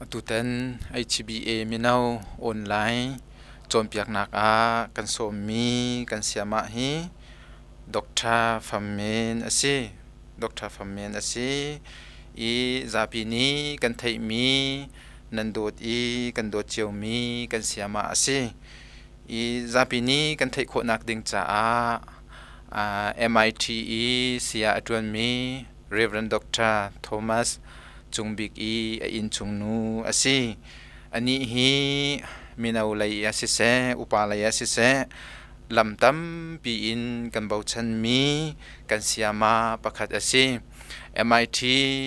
Atutan HBA mino online cawnpiaknak ah kan sawmmi kan sayamah hi Dr. Pham Men a si. Dr. Pham Men a si i zapi nih kan theihmi nan dawt i kan dawt ciomi kan sayamah a si. I zapi nih kan theih khawhnak ding caah MIT i saya a ṭuanmi Rev. Dr. Thomas Cung Bik i a innchung nu a si. Anih hi mino lei ah siseh, upa lei ah siseh, lam tampi in kan bochanmi kan sayama pakhat a si. MIT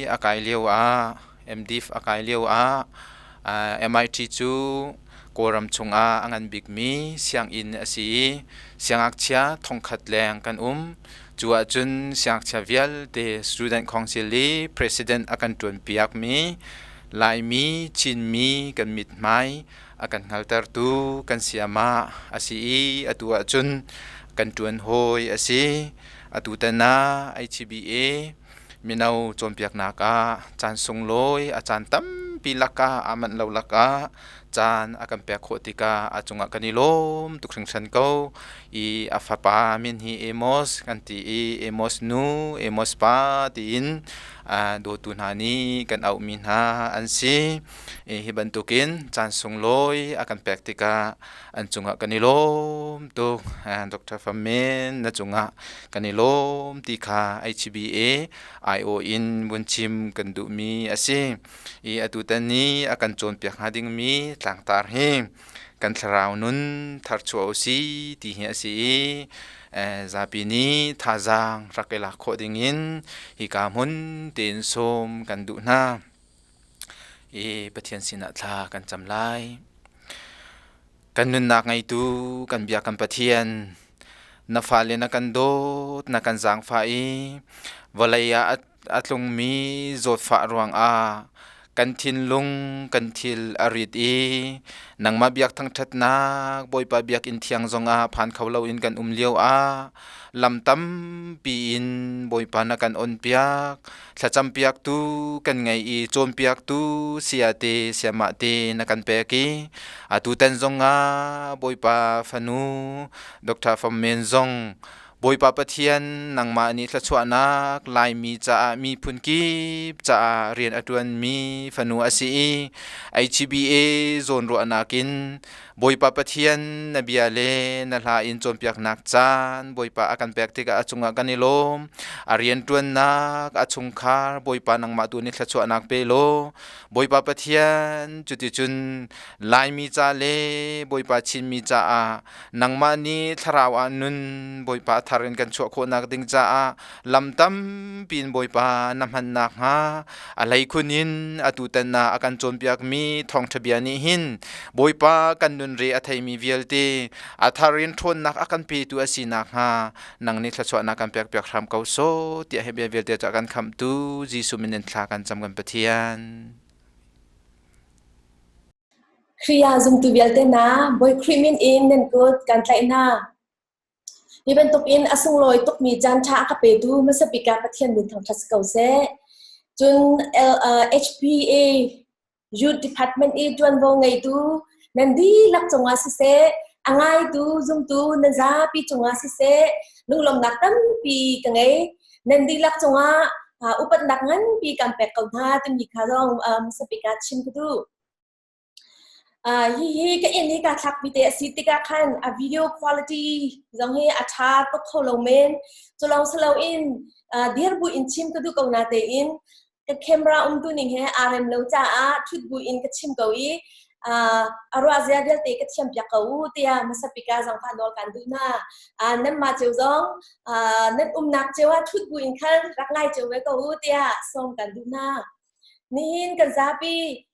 a kai lio ah, MDiv a kai lio ah, MIT cu Kawlram chungah a ngan bikmi sianginn a si i siangngakchia thongkhat leng kan um. Cu ahcun siangngakchia vialte Student Council i President a kan ṭuanpiakmi Laimi, Chinmi kan mithmai a kan hngaltertu kan sayama a si i atu ahcun kan ṭuan hawi a si. Atutan ah HBA mino cawnpiaknak ah caan sunglawi a caan tampi lakah aa manh lo lakah caan a kan pek khawh tikah a cungah kan i lawm tuk hringhran ko i a fapa min hi Amos kan ti i Amos nu Amos pa tiin dawtu hna nih kan auhmi hna an si. Hi bantukin caan sunglawi a kan pek tikah an cungah kan i lawm tuk. Dr. Pham Min na cungah kan i lawm ti kha HBA IO in vun chim kan duhmi a si. I atutan ni a kan cawnpiak hnga dingmi tlangtar hi kan thlarau nun tharchuah u si ti hi a si i zapi nih thazaang rak i lak khawh dingin hika hmun tein sawm kan duh hna. I Pathian sinah thla kan cam lai. Kan nunnak ngeitu kan bia kan Pathian na fale na kan dawt na kan zaangfah i vawlei ah a tlungmi zawtfah ruangah kan thinlung kan thil a rit i nangmah biak thangṭhatnak Bawipa biakinn thiang zongah phan kho loin kan um lio ah lam tampi in Bawipa na kan onpiak thlacampiaktu kan ngei i cawnpiaktu sayate sayamah te na kan pek i atutan zongah Bawipa fanu Dr. Fam Men zong Bawipa Pathian nangmah nih thluachuahnak Laimi caah miphun kip caah rian a ṭuanmi fanu a si i HBA zawnruahnak in Bawipa Pathian na bia le na hla in cawnpiaknak caan Bawipa a kan pek tikah a cungah kan i lawm. A rianṭuannak, a chungkhar Bawipa nangmah tu nih thluachuahnak pe law Bawipa Pathian cuticun Laimi ca le Bawipa Chinmi caah nangmah nih thlarau ah nun Bawipa a thar in kan chuah khawhnak ding caah lam tampi in Bawipa na hman nakhnga a hleikhun in atutan ah a kan cawnpiakmi thawngṭha bia nih hin Bawipa kan nun re a theimi vialte a thar in ṭhawnnak a kan petu a si nakhnga nang nih thluachuahnak kan pekpiak hram ko sawh tiah hi bia vialte cu a kan khamhtu Jesuh min in thla kan cam kan Pathian. Khrih ah zumtu vialte hna, Bawi Khrih min in nan kut kan tlaih hna. Hi bantukin a sunglawi tukmi caanṭha a ka petu hmasa bik ah Pathian min thangṭhat si ko seh. Cun HPA Youth Department i ṭuanvo ngeitu nan dihlak cungah siseh, a ngaitu zumtu nan zapi cungah siseh, lunglawmhnak tampi ka ngei. Nan dihlak cungah upatnak nganpi kan pek ko hna timi kha zong hmasa bik ah chim ka duh. Hihi ka inn hi kaa thlakpi te a si tikah khan a video quality zong hi a ṭha tuk kho lo men. Cu lawng si loin dir bu in chim ka duh ko na tein ka camera umtu ning he aa rem lo caah ṭhut bu in ka chim ko i a ruah zia vialte ka thiam piak ko u tiah hmasa bik ah zangfah nawl kan duh hna. Nanmah cio zong nan umnak cio ah ṭhut bu in khan rak ngai cio ve ko u tiah sawm kan duh hna. Nihin kan zapi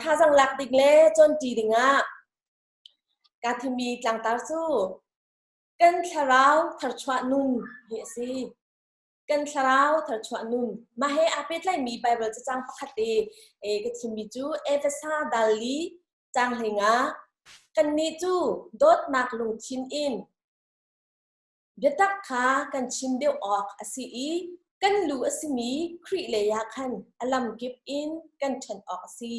Thazang lak ding le cawnṭi dingah kaa thimmi tlangtar cu kan thlarau tharchuah nun hi a si. Kan thlarau tharchuah nun. Mah he aa pehtlaimi Baibal cacang pakhat te ka thimmi cu Efesa dal li caang hlinga kannih cu dawtnak lungthin in Biatak kha kan chim deuh awk a si i kan lu a simi Khrih leiah khan a lamkip in kan ṭhen awk a si.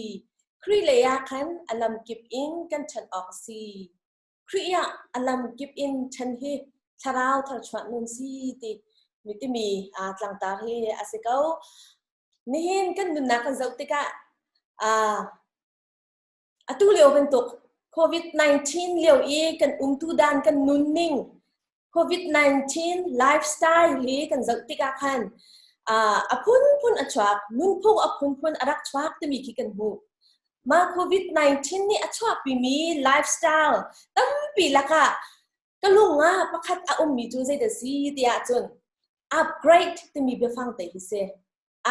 Khrih lei ah khan a lamkip in kan ṭhan awk a si. Khrih ah a lamkip in ṭhan hi thlarau tharchuah nun si ti mi timi tlangtar hi a si ko. Nihin kan nunnak kan zoh tikah atu lio bantuk COVID-19 lio i kan umtu dan kan nunning COVID-19 lifestyle hi kan zoh tikah khan a phunphun a chuak, nunphung a phunphun a rak chuak timi khi kan hmuh. Mah COVID-19 nih a chuahpimi lifestyle tampi lakah ka lung ah pakhat a ummi cu zeidah si tiah cun upgrade timi biafang te hi si.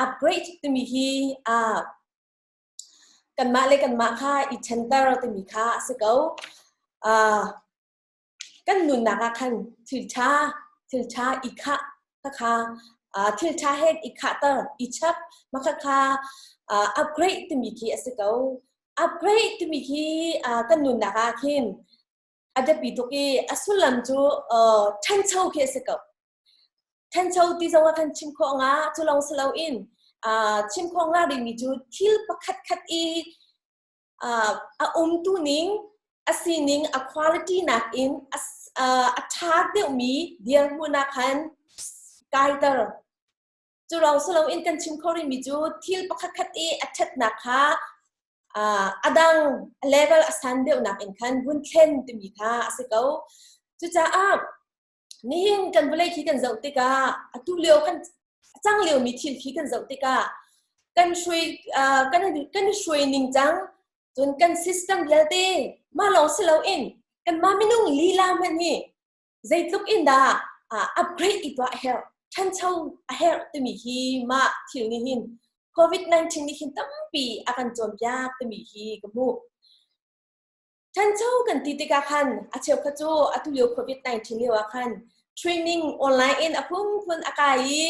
Upgrade timi hi kanmah le kanmah kha i ṭhenter timi kha a si ko. Kan nunnak ah khan thil ṭha thil ṭha i khah khakha thil ṭha he i khahter i chap mah khakha upgrade timi khi a si ko. Upgrade timi khi kan nunnak ah khin a biapi tuk i a sullam cu ṭhancho khi a si ko. Ṭhancho ti zong ah khan chim khawh nga cu lawng si loin chim khawh nga dingmi cu thil pakhat khat i a umtu ning a sining a quality nakin a ṭha deuhmi dirhmun ah khan kaiter. Cu lawng si loin kan chim kho rihmi cu thil pakhat khat i a ṭhatnak kha a dang level a san deuhnak in khan vun thlen timi kha a si ko. Cucaah nihin kan vawlei khi kan zoh tikah atu lio kan cang liomi thil khi kan zoh tikah kan hruai kan kan hruai ning cang cun kan system vialte mah lawng si loin kanmah minung lila hmanh hi zeitluk in dah upgrade i tuah a herh ṭhancho a herh timi hi mah thil nih hin COVID-19 nih hin tampi a kan cawnpiak timi hi ka hmuh. Ṭhancho kan ti tikah khan a cheukhat cu atu lio COVID-19 lio ah khan training online in a phunphun a kai i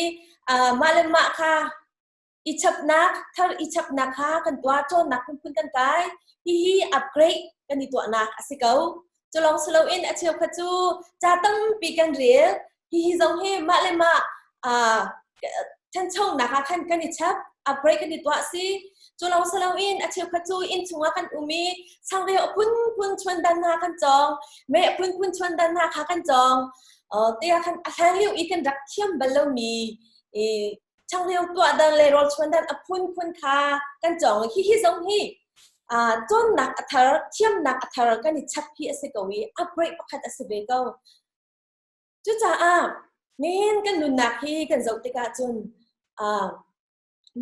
mah le mah kha i chapnak thar i chapnak kha kan tuah cawnnak phunphun kan kai. Hihi upgrade kan i tuahnak a si ko. Cu lawng si loin a cheukhat cu ca tampi kan rel. Hihi zong hi mah le mah ṭhanchonak ah khan kan i chap, upgrade kan i tuah si. Cu lawng si loin a cheukhat cu inn chungah kan um i changreu a phunphun chuan dan hna kan cawng, mei a phunphun chuan dan hna kha kan cawng. Te ah khan a hlan lio i kan rak thiam bal lomi i changreu tuah dan le rawl chuan dan a phunphun kha kan cawng. Hihi zong hi cawnnak a thar, thiamnak a thar kan i chap hi a si ko i upgrade pakhat a si ve ko. Cucaah nihin kan nunnak hi kan zoh tikah cun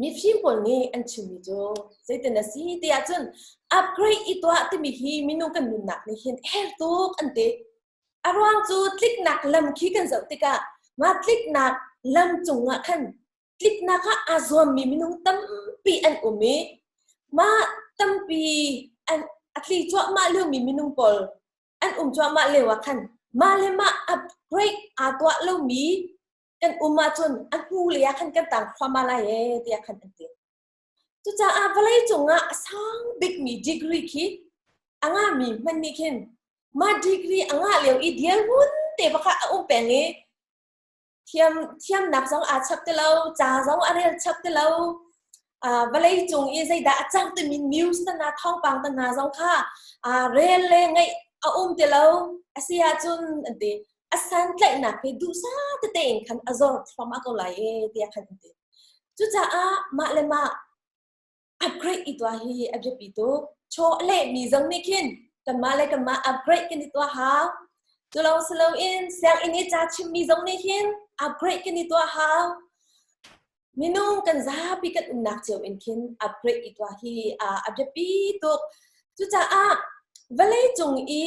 mifim pawl nih an chimmi cu zeitin a si ti ahcun upgrade i tuah timi hi minung kan nunnak nih hin her tuk an ti. A ruang cu tliknak lam khi kan zoh tikah mah tliknak lam cungah khan tliknak ah aa zuammi minung tampi an um i mah tampi an a tli cuahmah liomi minung pawl an um cuahmah lio ah khan mah le mah upgrade aa tuah lomi kan um ahcun a hnu lei ah khan kan tang thluahmah lai ee tiah khan an ti. Cucaah vawlei cungah a sang bikmi degree khi a ngahmi hmanh nih khin mah degree a ngah lio i dirhmun te bak ah a um peng i thiam thiamnak zong aa chap ti lo, ca zong a rel chap ti lo. Vawlei cung i zeidah a cang timi news te hna thawngpang te hna zong kha rel le ngaih a um ti lo. A si ahcun an ti a santlaihnak hi duhsah tete in khan a zor thluahmah ko lai e tiah khan an ti. Cucaah mah le mah upgrade i tuah hi a biapi tuk. Chaw a lehmi zong nih khin kanmah le kanmah upgrade kan i tuah hau. Cu lawng si loin sianginn i ca chimmi zong nih hin upgrade kan i tuah hau. Minung kan zapi kan umnak cio in khin upgrade i tuah hi a biapi tuk. Cucaah vawlei cung i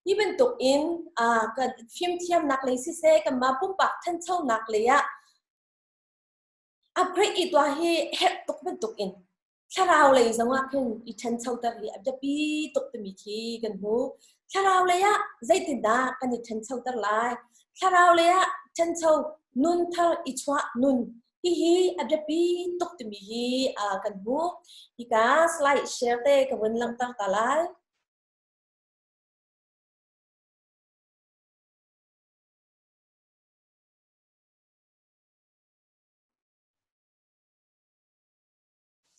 hi bantuk in kan fimthiamnak lei siseh kanmah pumpak thanchonak lei ah Upgrade i tuah hi herh tuk bantuk in thlarau lei zongah khin i ṭhanchoter hi a biapi tuk timi khi kan hmu. Thlarau lei ah zeitindah kan i ṭhanchoter lai? Thlarau lei ah ṭhancho nun thar i chuah nun hihi a biapi tuk timi hi kan hmu. Hika slide share te ka vun langhter ta lai.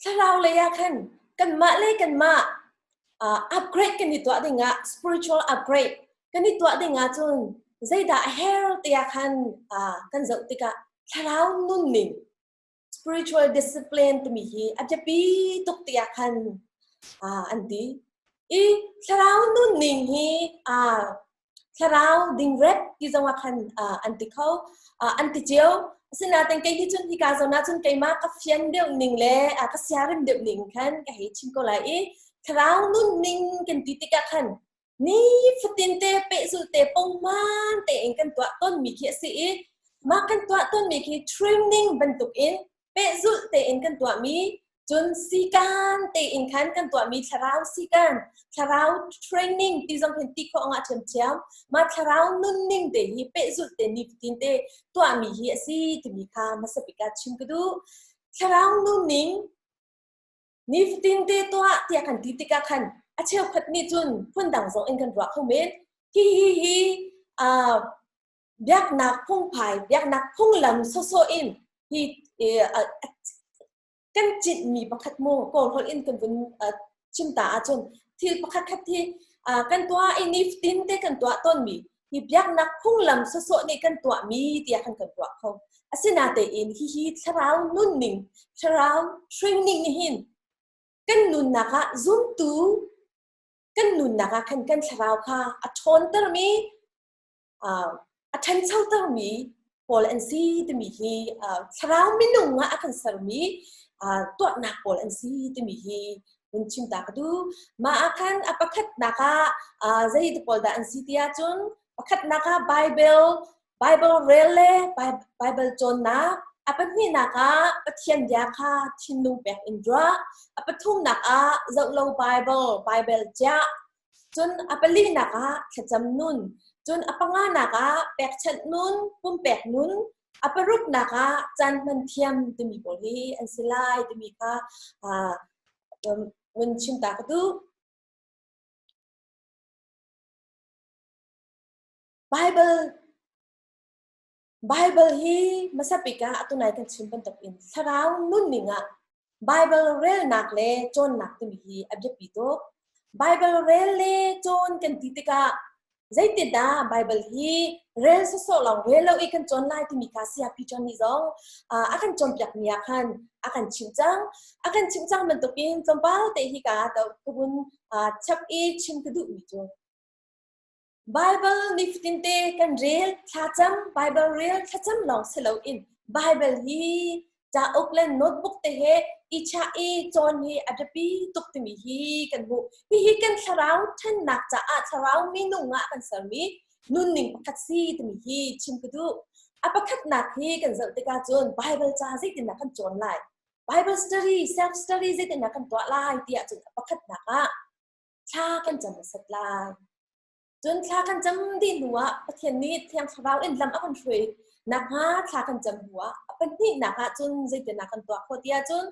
Thlarau lei ah khan kanmah le kanmah upgrade kan i tuah dingah, spiritual upgrade kan i tuah dingah cun zeidah a her tiah khan kan zoh tikah thlarau nunning, spiritual discipline timi hi a biapi tuk tiah khan an ti. I thlarau nunning hi thlarau dingrep ti zong ah khan an ti kho, an ti cio. Asinain kei hi cun hika zawn ah cun keimah ka fian deuh ning le ka siarim deuh ning khan ka hei chim ko lai i thlarau nunning kan ti tikah khan ni fatin te pehzulh te pongman tein kan tuah tawnmi khi a si i mah kan tuah tawnmi khi training bantuk in pehzulh tein kan tuahmi, cun sikan tein khan kan tuahmi thlarau sikan, thlarau training ti zong hin ti khawh ngah ṭhiamṭhiam. Mah thlarau nunning te hi pehzulh te ni fatin te tuahmi hi a si timi kha hmasa bik ah chim ka duh. Thlarau nunning nifatin te tuah tiah kan ti tikah khan a cheukhat nih cun phundang zong in kan ruah kho men. Hi hi hi biaknak phungphai, biaknak phunglam sawsawh in hi kan cinhmi pakhat mu Kawl holh in kan vun chim ta ahcun thil pakhat khat hi kan tuah i nifatin te kan tuah tawnmi hi biaknak phunglam sawsawh nih kan tuahmi tiah kan kan ruah kho. Asinatein hihi thlarau nunning, thlarau training nih hin kan nunnak ah, zumtu kan nunnak ah khan kan thlarau kha a ṭhawntermi, a ṭhanchotermi pawl an si timi hi, thlarau minung ah a kan sermi tuahnak pawl an si timi hi hun chim ta ka duh. Mah ah khan a pakhatnak ah zei te pawl dah an si ti ahcun pakhatnak ah Bible Bible rel le Bible cawnnak, a pahnihnak ah Pathian bia kha thinlung pek in ruah, a pathumnak ah zohlo Bible Bible ciah, cun a palinak ah thlacam nun, cun a panganak ah pekchanh nun, pumpek nun, a paruknak ah caan hman thiam timi pawl hi an si lai timi kha vun chim ta ka duh. Bible Bible hi hmasa bik ah atu nai kan chim bantuk in thlarau nunning ah Bible relnak le cawnnak timi hi a biapi tuk. Bible rel le cawn kan ti tikah zeitindah Bible hi rel sawsawh lawng rel lo i kan cawn lai timi kha Saya Pi John nih zong a kan cawnpiak mi ah khan a kan chimh cang. A kan chimh cang bantukin tlawmpal te hi ka ka vun chap i chim ka duhmi cu Bible nifatin te kan rel, thlacam, Bible rel, thlacam lawng si loin Bible hi cauk le notebook te he i chah i cawn hi a biapi tuk timi hi kan hmuh. Hihi kan thlarau ṭhannak caah thlarau minung ah kan sermi nunning pakhat si timi hi chim ka duh. A pakhatnak hi kan zoh tikah cun Bible ca zeitindah kan cawn lai? Bible study, self study zeitindah kan tuah lai tiah cun a pakhatnak ah thla kan cam hmasat lai. Cun thla kan cam dih hnuah Pathian nih Thiang Thlarau in lam a kan hruai nakhnga thla kan cam hnuah a pahnihnak ah cun zeitindah kan tuah khawh ti ahcun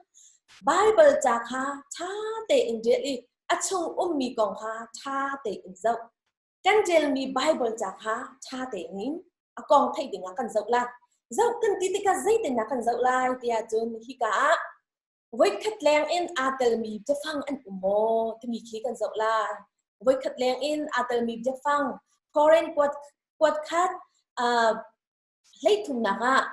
Baibal ca kha ṭha tein rel i a chung ummi kong kha ṭha tein zoh. Kan relmi Baibal ca kha ṭha tein a kong theih dingah kan zoh lai. Zoh kan ti tikah zeitindah kan zoh lai ti ahcun hika ah Voikhat leng in aa telmi biafang an um maw timi khi kan zoh lai. Voikhat leng in aa telmi biafang foreign kuat kuat khat hleithumnak ah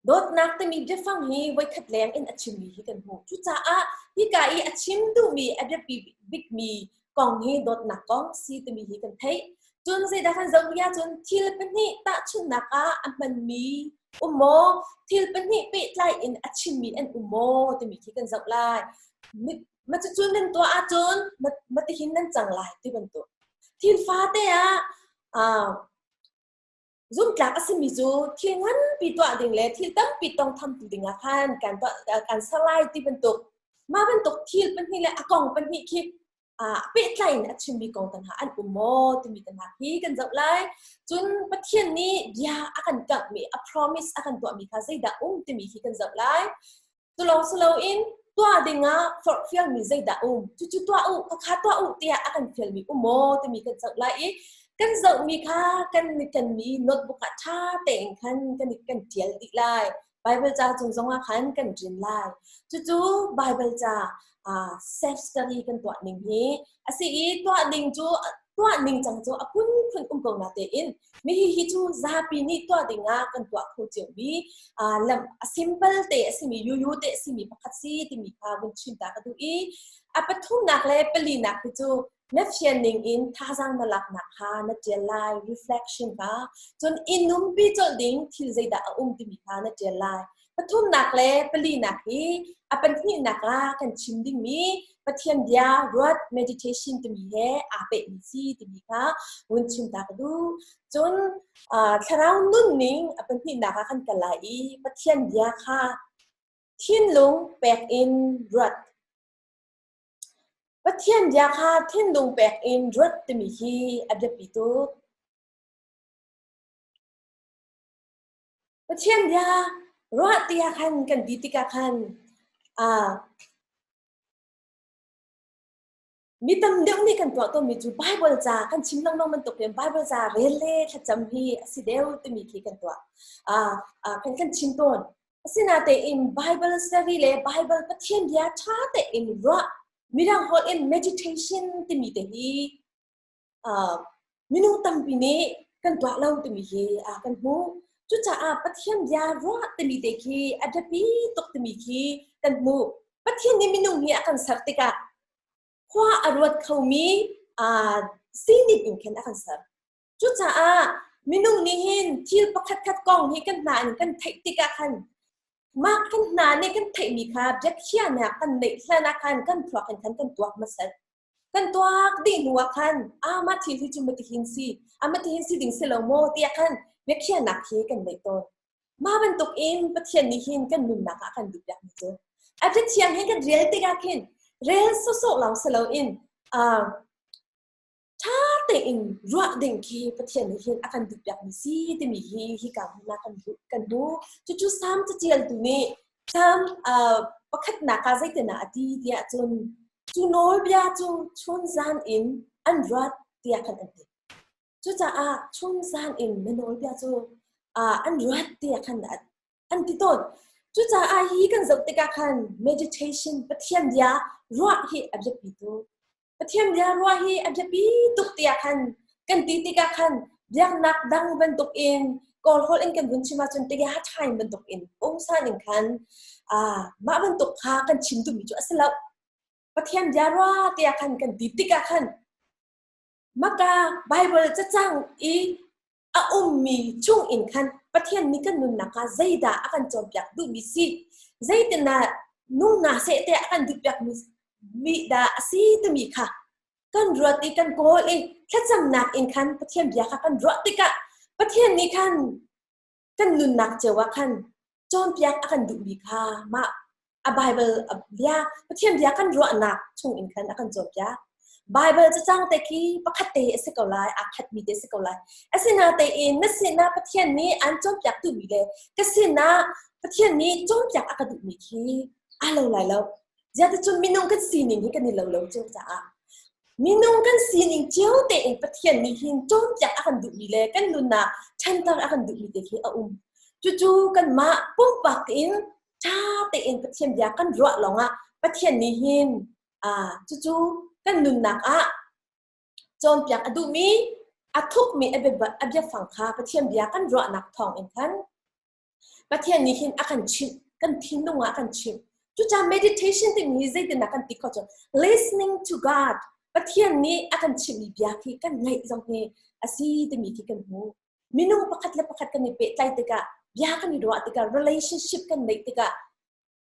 dawtnak timi biafang hi voikhat leng in a chimmi hi kan hmuh. Cucaah hika i a chim duhmi a biapi bikmi kong hi dawtnak kong si timi hi kan theih. Cun zeidah kan zoh rih ahcun thil pahnih tahchunhnak ah a hmanmi um maw? Thil pahnih pehtlai in a chimmi an um maw timi khi kan zoh lai. Ma cucu nan tuah ahcun matihin nan cang lai ti bantuk. Thil fate ah zumtlak a simi cu thil nganpi tuah ding le thil tampi tongthamtu ding ah khan kan tuah kan ser lai ti bantuk. Mah bantuk thil pahnih le a kong pahnih khi pehtlai in a chimmi kong tan an um maw timi tan hi kan zoh lai. Cun Pathian nih bia a kan kamhmi, a promise a kan tuahmi kha zeidah um timi hi kan zoh lai. Tulong in tuah dingah forhfialmi zeidah um, cucu tuah u, khakha tuah u tiah a kan fialmi um maw timi kan zoh lai i kan zohmi kha kan kan mi notebook ah ṭha tein khan kan kan ṭial dih lai. Bible ca cung zongah khan kan ṭin lai. Cucu Bible ca self study kan tuah ning hi a si i tuah ding cu tuah ning cang cu a phunphun um ko na tein mi hi hi cu zapi nih tuah ding ah kan tuah kho cio mi lam a simple te a simi yuyu te a simi pakhat si timi kha vun chim ta ka duh i a pathumnak le palinak hi cu na fian ning in thazaang na laknak kha na ṭial lai, reflection kha. Cun i numpi colh ding thil zeidah a um timi kha na ṭial lai. Pathumnak le palinak hi a pahnihnak ah kan chim dingmi Pathian bia ruat meditation timi he aa pehmi si timi kha vun chim ta ka duh. Cun thlarau nunning a pahnihnak ah kan kal lai i Pathian bia kha thinlung pek in ruat. Pathian bia kha thinlung pek in ruat timi hi a biapi tuk. Pathian bia ruah tiah khan kan ti tikah khan mi tam deuh nih kan tuah tawnmi cu Bible ca kan chim lengmang bantuk in Bible ca rel le thlacam hi a si deuh timi khi kan tuah. Kan chim tawn. Asinain Bible study le Bible Pathian bia ṭha tein ruah, midang holh in meditation timi te hi minung tampi nih kan tuah lo timi hi kan hmuh. Cucaah Pathian bia ruah timi te khi a biapi tuk timi khi kan hmuh. Pathian nih minung hi a kan ser tikah khua a ruat khomi sining in khin a kan ser. Cucaah minung nih hin thil pakhatkhat kong hi kan hna in kan theih tikah khan mah kan hna nih kan theihmi kha biakhiahnak kan neih hlan ah khan kan thluak in khan kan tuak hmasat. Kan tuak dih hnu ah khan ah mah thil hi cu matihin si, ah matihin si ding si lo maw tiah khan biakhiahnak hi kan neih tawn. Mah bantuk in Pathian nih hin kan nunnak ah kan duh piakmi cu a Pathian hi kan rel tikah khin rel sawsawh lawng si loin ṭha tein ruah ding khi Pathian nih hin a kan duhpiakmi si timi hi hika hmun ah kan hmu. Cucu Salm caṭialtu nih Salm pakhatnak ah zeitinah a ti tiah cun cu nawlbia cu chunzan in an ruat tiah khan an ti. Cucaah chunzan in na nawlbia cu an ruat tiah khan an ti tawn. Cucaah hi kan zoh tikah khan meditation Pathian bia ruah hi a biapi tuk. Pathian bia ruah hi a biapi tuk tiah khan kan ti tikah khan biaknak dang bantuk in Kawl holh in kan vun chim ahcun tiga time bantuk in pungsan in khan mah bantuk kha kan chim duhmi cu a si lo. Pathian bia ruah tiah khan kan ti tikah khan maka Bible cacang i a ummi chung in khan Pathian nih kan nunnak ah zeidah a kan cawnpiak duhmi si, zeitindah nung hna seh tiah a kan duhpiakmi mi dah a si timi kha kan ruat i kan kawl i thlacamnak in khan Pathian bia kha kan ruah tikah Pathian nih khan kan nunnak cio ah khan cawnpiak a kan duhmi kha mah a Bible bia Pathian bia kan ruahnak chung in khan a kan cawnpiak. Bible cacang te khi pakhat te a si ko lai, aa khatmi te a si ko lai. Asinain na sinah Pathian nih an cawnpiak duhmi le ka sinah Pathian nih cawnpiak a ka duhmi khi aa lo lai lo. Ziahticun minung kan sining hi kan i lo lo cio caah minung kan sining cio tein Pathian nih hin cawnpiak a kan duhmi le kan nunnak ṭhanter a kan duhmi te khi a um. Cucu kanmah pumpak in ṭha tein Pathian bia kan ruah lawngah Pathian nih hin cucu kan nunnak ah cawnpiak a duhmi a thukmi a biafang kha Pathian bia kan ruahnak thawng in khan Pathian nih hin a kan chimh, kan thinlung ah a kan chimh. Cucaah meditation timi hi zeitindah kan ti khawh cu listening to God, Pathian nih a kan chimhmi bia khi kan ngaih zong hi a si timi khi kan hmu. Minung pakhat le pakhat kan i pehtlaih tikah, bia kan i ruah tikah, relationship kan neih tikah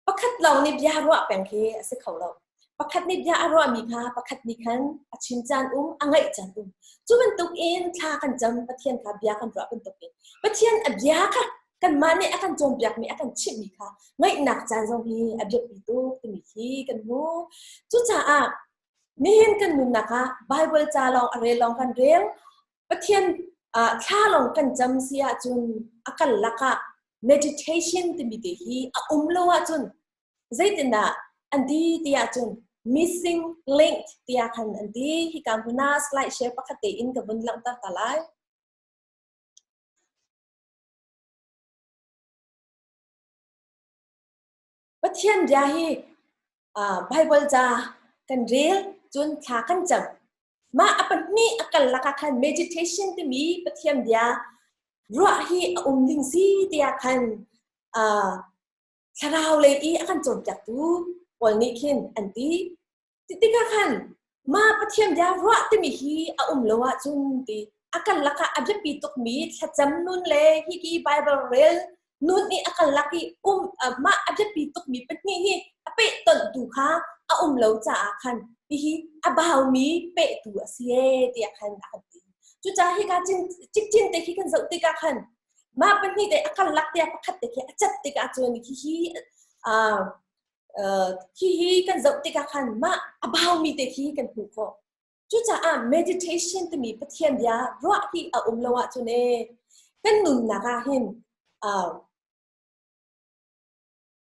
Pakhat lawng nih bia ruah peng khi a si kho lo. Pakhat nih bia a ruahmi kha pakhat nih khan a chim caan um, a ngaih caan um. Cu bantuk in thla kan cam, Pathian kha bia kan ruah bantuk in Pathian a bia kha kanmah nih a kan cawnpiakmi, a kan chimhmi kha ngaihnak caan zong hi a biapi tuk timi khi kan hmu. Cucaah nihin kan nunnak ah Bible ca lawng a rel lawng kan rel, Pathian thla lawng kan cam si ahcun a kal lakah meditation timi te hi a um lo ahcun zeitindah an ti ti ahcun missing link tiah khan an ti. Hika hmun ah slide share pakhat tein ka vun langhter ta lai. Pathian bia hi Bible ca kan rel cun thla kan cam. Mah a pahnih a kal lakah khan meditation timi Pathian bia ruah hi a um ding si tiah khan thlarau lei i a kan cawnpiaktu pawl nih khin an ti. Tikah khan mah Pathian bia ruah timi hi a um lo ahcun ti a kan lakah a biapi tukmi thlacam nun le hiki Bible rel nun i a kan lak i um mah a biapi tukmi pahnih hi a pehtonhtu kha a um lo caah khan hihi a baumi pehtu a si ee tiah khan a kan ti. Cucaah hika cikcin te khi kan zoh tikah khan mah pahnih te a kan lak tiah pakhat te khi a cat tikah cun hihi hihi kan zoh tikah khan mah a baumi te khi kan hmuh khawh. Cucaah meditation timi Pathian bia ruah hi a um lo ahcun ee kan nunnak ah hin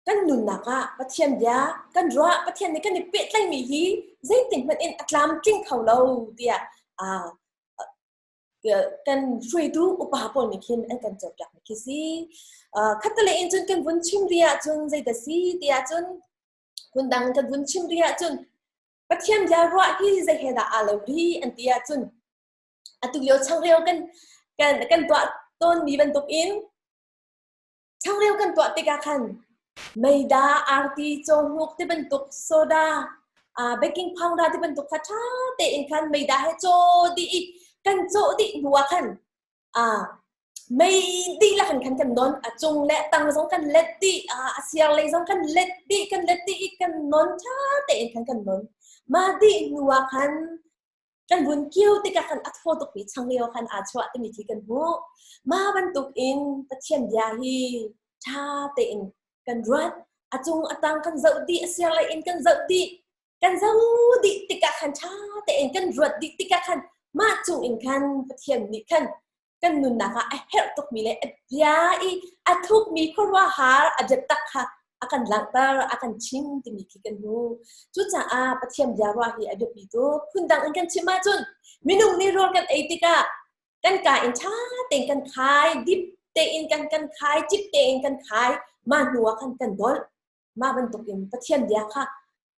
kan nunnak ah Pathian bia kan ruah Pathian nih kan i pehtlaihmi hi zeitin hmanh in a tlamtling kho lo tiah kan hruaitu upa pawl nih khin an kan cawnpiak mi khi si. Khattelei in cun kan vun chim rih ahcun zeidah si tiah cun phundang kan vun chim rih ahcun Pathian bia ruah hi zei he dah aa lo rih an ti ahcun atu lio changreu kan kan kan tuah tawnmi bantuk in changreu kan tuah tikah khan meida arti cawhnuk ti bantuk soda baking powder ti bantuk kha ṭha tein khan meida he caw dih i kan cawh dih hnu ah khan mei dihlak in khan kan non. A cung le tang zong kan let dih, a siar lei zong kan let dih, kan let dih i kan non ṭha tein khan kan non. Mah dih hnu ah khan kan vun kio tikah khan a thaw tukmi changreu khan aa chuah timi khi kan hmuh. Mah bantuk in Pathian bia hi ṭha tein kan ruat, a cung a tang kan zoh dih, a siar lei in kan zoh dih, kan zoh dih tikah khan ṭha tein kan ruat dih tikah khan mah cung in khan Pathian nih khan kan nunnak ah a herh tukmi le a bia i a thukmi khuaruahhar a biatak kha a kan langhter, a kan chim timi khi kan hmu. Cucaah Pathian bia ruah hi a biapi tuk. Phundang in kan chim ahcun minung nih rawl kan ei tikah kan ka in ṭha tein kan khai, dip tein kan kan khai, cip tein kan khai, mah hnu ah khan kan dolh. Mah bantukin Pathian bia kha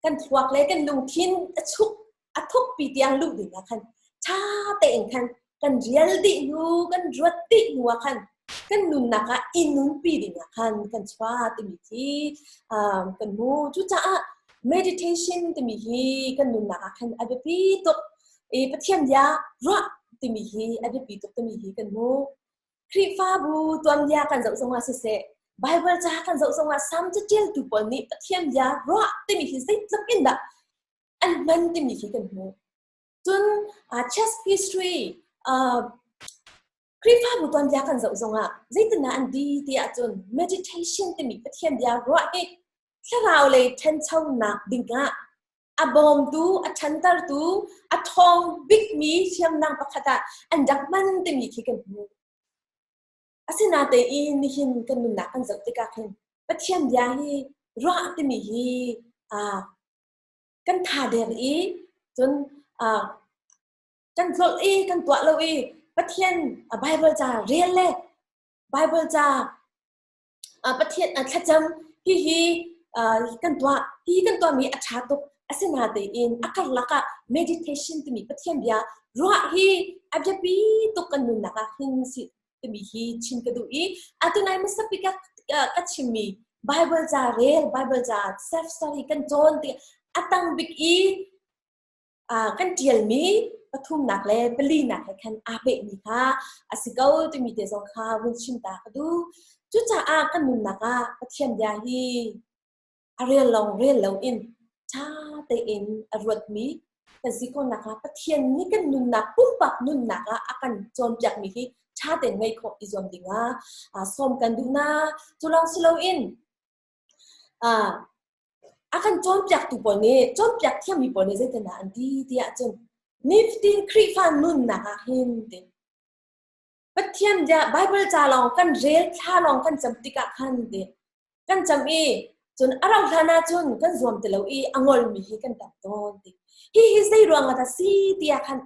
kan thluak le kan lungthin a chuk a thukpi tiang luh ding ah khan ṭha tein khan kan rial dih hnu, kan ruat dih hnu ah khan kan nunnak ah i nunpi ding ah khan kan chuah timi khi kan hmu. Cucaah meditation timi hi kan nunnak ah khan a biapi tuk i Pathian bia ruah timi hi a biapi tuk timi hi kan hmu. Khrihfabu tuanbia kan zoh zongah siseh, Bible ca kan zoh zongah Salm caṭialtu pawl nih Pathian bia ruah timi hi zeitluk in dah an hman timi khi kan hmuh. Cun chess history Khrihfabu tuanbia kan zoh zongah zeitindah an di ti ahcun meditation timi Pathian bia ruah hi thlarau lei ṭhanchonak dingah a bawmtu, a ṭhantertu, a ṭhawng bikmi hriamnam pakhat ah an rak hman timi khi kan hmuh. Asinain nihin kan nunnak kan zoh tikah khin Pathian bia hi ruah timi hi kan tha deng i cun kan tlolh i kan tuah lo i Pathian Bible ca rel le Bible ca Pathian thlacam hihi kan tuah hi kan tuahmi a ṭha tuk. Asinain a karlak ah meditation timi Pathian bia ruah hi a biapi tuk kan nunnak ah hin si timi hi chim ka duh i atu nai hmasa bik ka chimmi Bible ca rel, Bible ca self study kan cawn ti a tang bik i kan ṭialmi pathumnak le palinak he khan aa pehmi kha a si ko timi te zong kha vun chim ta ka duh. Cucaah kan nunnak ah Pathian bia hi a rel lawng rel loin ṭha tein a ruatmi kan si khawhnak ah Pathian nih kan nunnak pumpak nunnak ah a kan cawnpiakmi hi ṭha tein ngeih khawh i zuam dingah sawm kan duh na. Cu lawng si loin A kan cawnpiaktu pawl nih, cawnpiak thiammi pawl nih zeitindah an ti tiah cun nifatin Khrihfa nunnak ah hin ti Pathian bia Bible ca lawng kan rel, thla lawng kan cam tikah khan ti kan cam i cun a rauh hlan ah cun kan zuam ti lo i a ngolmi hi kan tam tawn ti. Hihi zei ruangah dah si tiah khan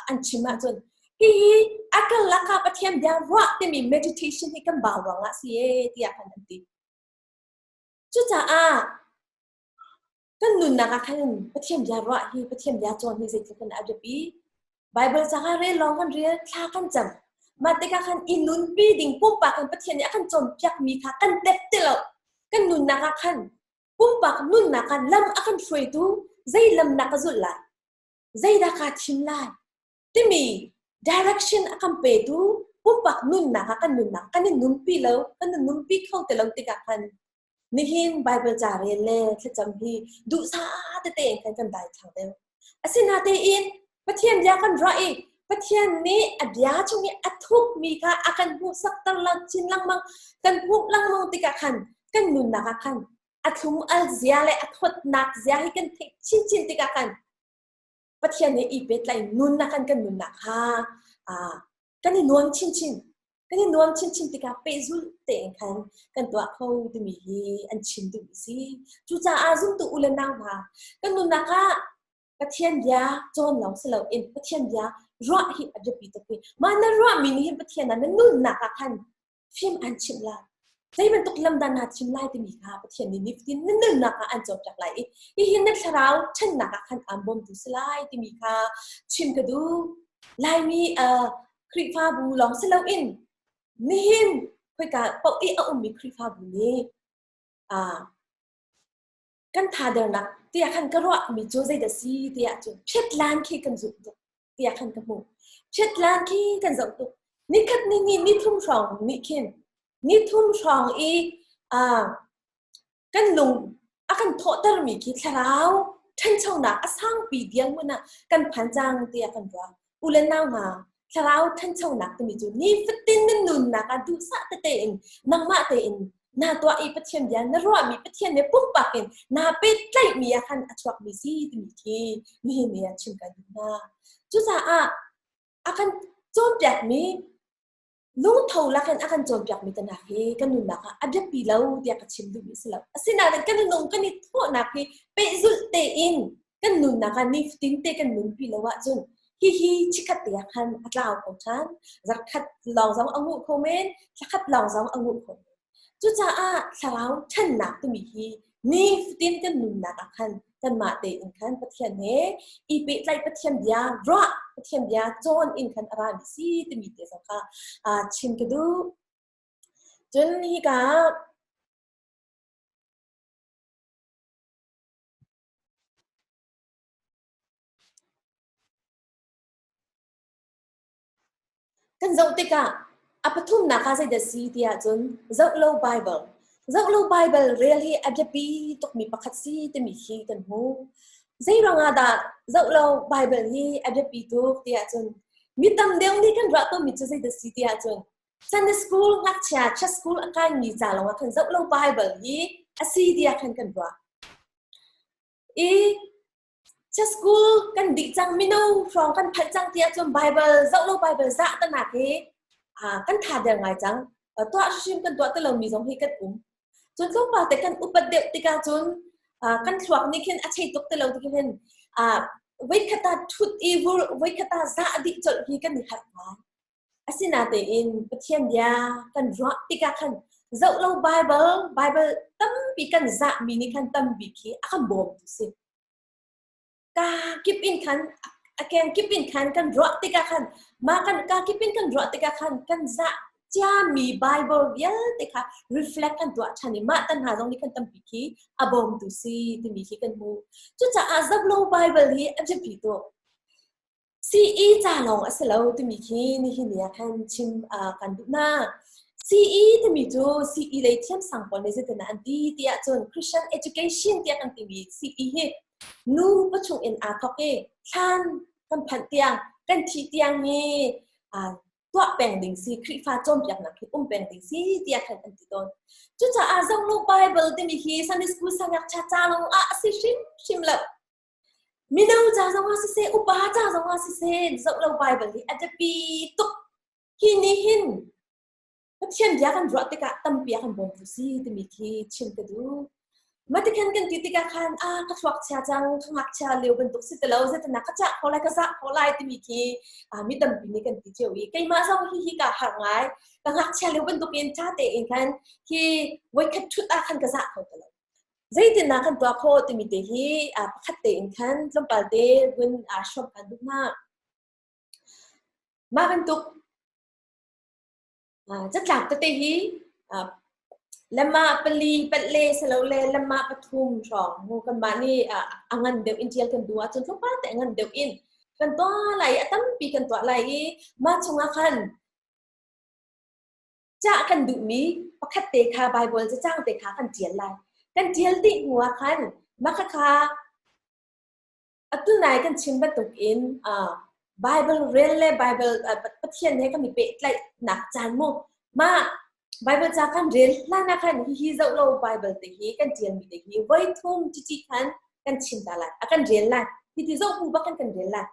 an chim ahcun hihi a karlak ah Pathian bia ruah timi meditation hi kan bau ruangah si ee tiah khan an ti. Cucaah kan nunnak ah khan Pathian bia ruah hi Pathian bia cawn hi zeitluk in a biapi. Bible ca kan rel lawng kan rel, thla kan cam. Mah tikah khan i nunpi ding pumpak in Pathian nih a kan cawnpiakmi kha kan tep ti lo. Kan nunnak ah khan pumpak nunnak ah lam a kan hruaitu zei lam na ka zulh lai? Zeidah kaa thim lai? Timi direction a kan petu pumpak nunnak ah kan nunnak kan i nunpi lo, kan i nunpi kho ti lo tikah khan nihin Bible ca rel le thlacam hi duhsah tete in khan kan dai thlang deuh. Asinain Pathian bia kan ruah i Pathian nih a bia chung i a thukmi kha a kan hmuhsakter chin lengmang kan hmuh lengmang tikah khan kan nunnak ah khan a thlum al zia le a thawtnak zia hi kan theih chinchin tikah khan Pathian nih i pehtlaih nunnak kan kan nunnak kha kan i nuam chinchin kan i nuam chinchin tikah pehzulh tein khan kan tuah kho timi hi an chim duhmi si. Cucaah zumtu u le nau hna kan nunnak ah Pathian bia cawn lawng si loin Pathian bia ruah hi a biapi tuk i mah na ruahmi nih hin Pathian ah na nunnak ah khan fim an chimh lai. Zei bantuk lam dah naa thim lai timi kha Pathian nih nifatin na nunnak ah an cawnpiak lai i hihi na thlarau ṭhannak ah khan aan bawmtu si lai timi kha chim ka duh. Laimi Khrihfabu lawng si loin nihin khoika paoh i a ummi Khrihfabu nih kan thadernak tiah khan ka ruahmi cu zeidah si tiah cun phiatlan khi kan zulh tuk tiah khan ka hmuh. Phiatlan khi kan zoh tuk. Nikhat ni ni ni thum hrawng nih khin ni thum hrawng i kan lung a kan thawhtermi khi thlarau ṭhanchonak a sangpi dirhmun ah kan phan cang tiah kan ruah. U le nau hna, thlarau ṭhanchonak timi cu nifatin na nunnak ah duhsah tete in nangmah tein naa tuah i Pathian bia na ruahmi Pathian he pumpak in naa pehtlaihmi ah khan a chuakmi si timi khi nihin ni ah chim kan duh hna. Cucaah a kan cawnpiakmi lungtho lakin a kan cawnpiakmi te hna hi kan nunnak ah a biapi lo tiah ka chim duhmi si lo. Asinain kan nung kan i thawhnak hi pehzulh tein kan nunnak ah nifatin te kan nunpi lo ahcun hihi chikkhat te ah khan a tlau kho ṭhan. Zarkhat lawng zong a nguh kho men, thlakhat lawng zong a nguh kho men. Cucaah thlarau ṭhannak timi hi nifatin kan nunnak ah khan kanmah tein khan Pathian he i pehtlaih Pathian bia ruah Pathian bia cawn in khan a rami si timi te zong kha chim ka duh. Cun hika Kan zoh tikah a pathumnak ah zeidah si tiah cun zoh lo Bible. Zoh lo Bible rel hi a biapi tukmi pakhat si timi khi kan hmuh. Zei ruangah dah zoh lo Bible hi a biapi tuk tiah cun mi tam deuh nih kan ruah tawnmi cu zeidah si tiah cun Sunday school ngakchia church school a kaimi ca lawngah khan zoh lo Bible hi a si tiah khan kan ruah. I Church school kan dih cang mino hrawng kan phanh cang tiah cun Bible zoh lo Bible zah tanak hi kan tha der ngai cang. Tuah hrim kan tuah ti lomi zong hi kan um. Cun tlawmpal te kan upat deuh tikah cun kan thluak nih khin a chei tuk ti lo ti khin voikhat ah thut i voikhat ah zah dih colh hi kan i harh ngai. Asinain Pathian bia kan ruah tikah khan zoh lo Bible, Bible tampi kan zahmi nih khan tampi khi a kan bawmtu si. Ka kip in khan a keng kip in khan kan ruah tikah khan mah kan ka kip in kan ruah tikah khan kan zah ciami Bible vialte kha reflect kan tuah ṭhan i mah tan hna zong nih khan tampi khi a bawmtu si timi khi kan hmu. Cucaah zoh lo Bible hi a biapi tuk. CE ca lawng a si lo timi khi nihin ni ah khan chim kan duh hna. CE timi cu CE lei thiamsang pawl nih zeitin an ti tiah cun Christian Education tiah kan timi CE hi nu pachung in aa thawk i thlan kan phanh tiang kan thih tiang hi tuah peng ding si Khrihfa cawnpiaknak hi um peng ding si tiah khan an ti tawn. Cucaah zongnu Bible timi hi Sunday school sangakcha ca lawng ah a si hrimhrim lo. Mino ca zongah siseh, upa ca zongah siseh, zoh lo Baibal hi a biapi tuk. Hi nih hin Pathian bia kan ruah tikah tampi a kan bawmtu si timi khi chim ka duh. Matikhan kan ti tikah khan ah ka thluak chia cang, ka ngakchia lio bantuk si ti lo, zeitinah ka cah kho lai, ka zah kho lai timi khi mi tampi nih kan ti cio i keimah zong hi hi ka har ngai. Ka ngakchia lio bantukin ṭha tein khan hi voikhat ṭhut ah khan ka zah kho ti lo. Zeitindah kan tuah khawh timi te hi pakhat tein khan tlawmpal te vun hrawm kan duh hna. Mah bantuk catlap tete hi lamah pali patle silole lamah pathum hrawng mu kanmah nih a ngan deuh in ṭial kan duh ahcun tlawmpal te a ngan deuh in kan tuah lai i a tampi kan tuah lai i mah chungah khan cah kan duhmi pakhat te kha Baibal cacang te kha kan ṭial lai. Kan ṭial dih hnu ah khan mah khakha Atu nai kan chim bantukin Bible rel le Bible Pathian he kan i pehtlaihnak caan mu mah Bible ca kan rel hlan ah khan hihi zoh lo Bible te hi kan ṭialmi te hi voi thum cici khan kan chim ta lai a kan rel lai hiti zoh bu bak kan kan rel lai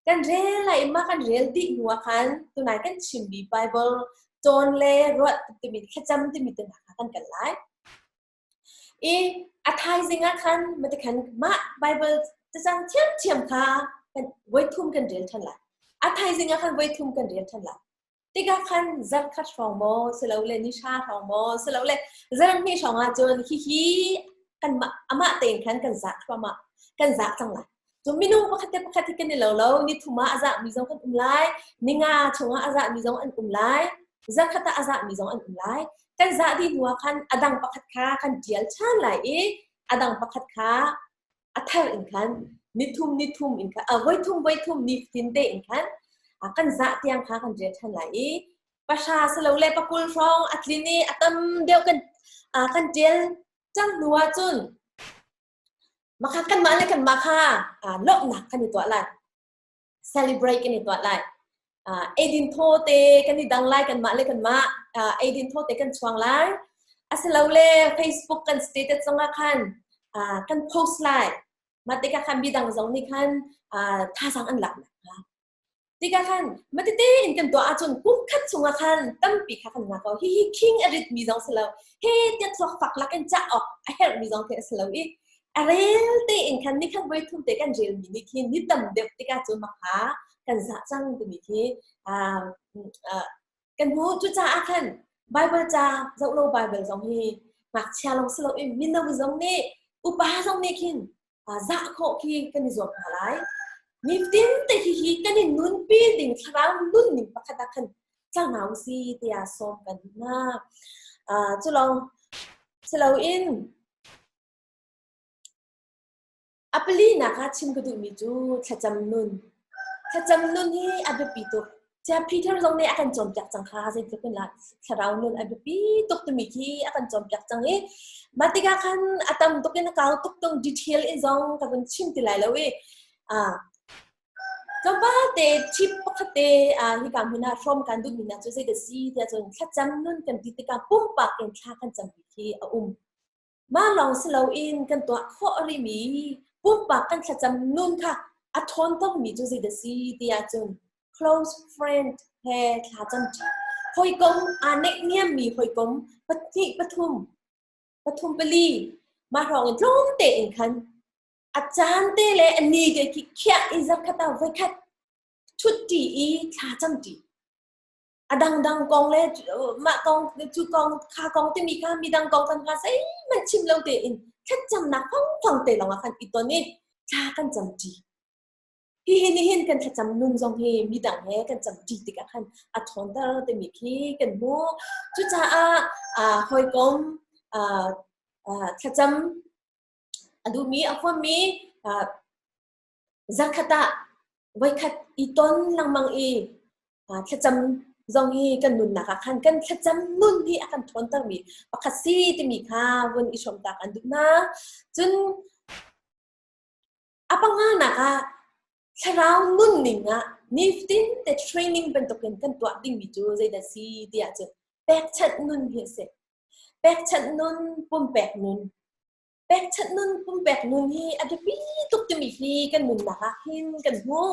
kan rel lai mah kan rel dih hnu ah khan tunai kan chimmi Bible cawn le ruat timi thlacam timi te hna kha kan kal lai. I a thaizing ah khan matikhan mah Bible cacang thiamthiam kha kan voithum kan rel ṭhan lai. A thaizing ah khan voithum kan rel ṭhan lai. Tikah khan zarkhat hrawng maw silole ni hra hrawng maw silole zarhnih hrawng ah cun hihi kan mah amah tein khan kan zah thluahmah kan zah cang lai. Cu minung pakhat le pakhat hi kan i lo lo. Ni thum ah a zahmi zong kan um lai. Ni nga chungah a zahmi zong an um lai. Zarkhat ah a zahmi zong an um lai. Kan zah dih hnu ah khan a dang pakhat kha kan ṭial ṭhan lai i a dang pakhat kha a thar in khan ni thum ni thum in khan voi thum voi thum ni fatin te in khan kan zah tiang kha kan ṭial ṭhan lai i pahra silole pakul hrawng a tlin i a tam deuh kan kan ṭial cang hnu ah cun Makha kanmah le kanmah kha lawmhnak kan i tuah lai. Celebrate kan i tuah lai. Eidin thaw te kan i dang lai kanmah le kanmah. Eidin thaw te kan chuang lai. Asilole Facebook kan status zongah khan kan post lai. Mah tikah khan midang zong nih khan thazaang an lak nakhnga. Tikah khan matete in kan tuah ahcun kum khat chungah khan tampi kha kan ngah ko. Hihi king a ritmi zong si lo. He tiah thluak fak lak in cah awk a herhmi zong khi a si lo i a rel tein khan ni khat voi thum te kan relmi nih khi ni tam deuh tikah cun makha kan zah cang timi khi kan hmu. Cucaah khan Bible ca zoh lo Bible zong hi ngakchia lawng si loin mino zong nih upa zong nih khin zah khawh khi kan i zuam hna lai. Nifatin te hi hi kan i nunpi ding thlarau nun ning pakhat ah khan cang hna usi tiah sawm kan hna. Culong siloin a palinak ah chim ka duhmi cu thlacam nun. Thlacam nun hi a biapi tuk. Cia Peter zong nih a kan cawnpiak cang kha zeitluk in lah thlarau nun a biapi tuk timi khi a kan cawnpiak cang i mah tikah khan a tam tuk in a kau tuk tung detail in zong ka vun chim ti lai lo i tlawmpal te tip pakhat te hika hmun ah hrawm kan duhmi hna cu zeidah si tiah cun thlacam nun kan ti tikah pumpak in thla kan cammi khi a um. Mah lawng si loin kan tuah khawh rihmi pumpak kan thlacam nun kha a ṭhawn tukmi cu zeidah si ti ahcun close friend he thlacam ṭi. Hawikom aa neihniammi hawikom pahnih pathum pathum pali mah hrawng in tlawm tein khan a caan te le a ni te khi khiah i zarkhat ah voikhat ṭhutṭi i thlacam ṭi. A dangdang kong le mah kong cu kong kha kong timi kha midang kong kan kha zeihmanh chim lo tein thlacamnak fangfang te lawngah khan i ton i thla kan cam ṭi. Hihi nihin kan thlacam nun zong hi midang he kan cam ṭi tikah khan a ṭhawnter timi khi kan hmuh. Cucaah hawikom thlacam a duhmi a huammi Zarkhat ah voikhat i ton lengmang i thlacam zong hi kan nunnak ah khan kan thlacam nun hi a kan ṭhawntermi pakhat si timi kha vun i hrawm ta kan duh hna. Cun a panganak ah thlarau nunning ah nifatin te training bantukin kan tuah dingmi cu zeidah si tiah cun pekchanh nun hi a si. Pekchanh nun, pumpek nun. Pekchanh nun, pumpek nun hi a biapi tuk timi hi kan nunnak ah hin kan hmuh.